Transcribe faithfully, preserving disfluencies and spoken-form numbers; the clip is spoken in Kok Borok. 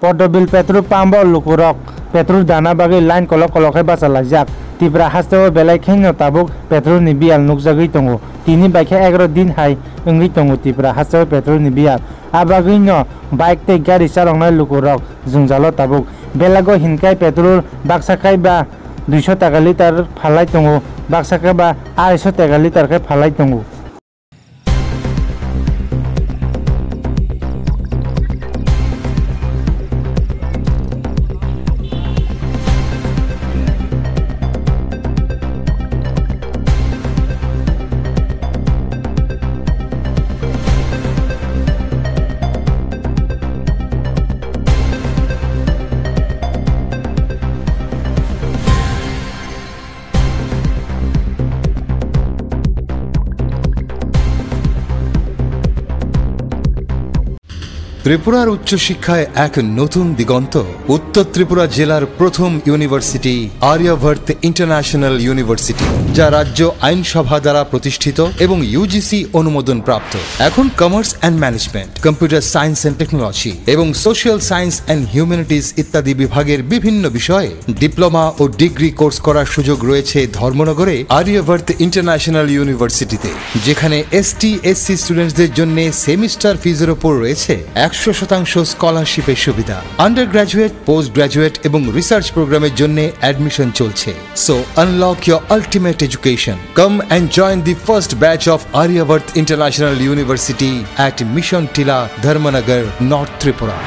Pordobil petrol pump o lukurok petrol dana bagwi line kolok kolok khe bachalaijak. Tipra hasteo belai kheno tabuk petrol ni biyal nukjagwi tongo. Tini bai khe egaro din hai wngwi tongo Tipra hasteo petrol ni biyal. A bagwino bike tei gari chaloknai lukurok jwngjalo tabuk. Belago hinkai petrol baksa kaiba duiso taka litar phalai tongo, baksa kaiba aaiso taka litar khe phalai tongo. ত্রিপুরার উচ্চশিক্ষায় এক নতুন দিগন্ত। উত্তর ত্রিপুরা জেলার প্রথম ইউনিভার্সিটি Aryavart international university, যা রাজ্য আইনসভা দ্বারা প্রতিষ্ঠিত এবং ইউজিসি অনুমোদন প্রাপ্ত। এখন commerce and management, computer science and technology এবং সোশ্যাল সায়েন্স অ্যান্ড হিউম্যানিটিজ ইত্যাদি বিভাগের বিভিন্ন বিষয়ে ডিপ্লোমা ও ডিগ্রি কোর্স করার সুযোগ রয়েছে ধর্মনগরে আর্যাবর্ত ইন্টারন্যাশনাল ইউনিভার্সিটিতে, যেখানে এসটি এসসি স্টুডেন্টসদের জন্য সেমিস্টার ফিজের ওপর রয়েছে একশো শতাংশ স্কলারশিপের সুবিধা। আন্ডার গ্র্যাজুয়েট, পোস্ট গ্র্যাজুয়েট এবং রিসার্চ প্রোগ্রামের জন্য অ্যাডমিশন চলছে। So unlock your ultimate education. Come and join the first batch of Aryavart International University at Mission Tila, Dharmanagar, North Tripura.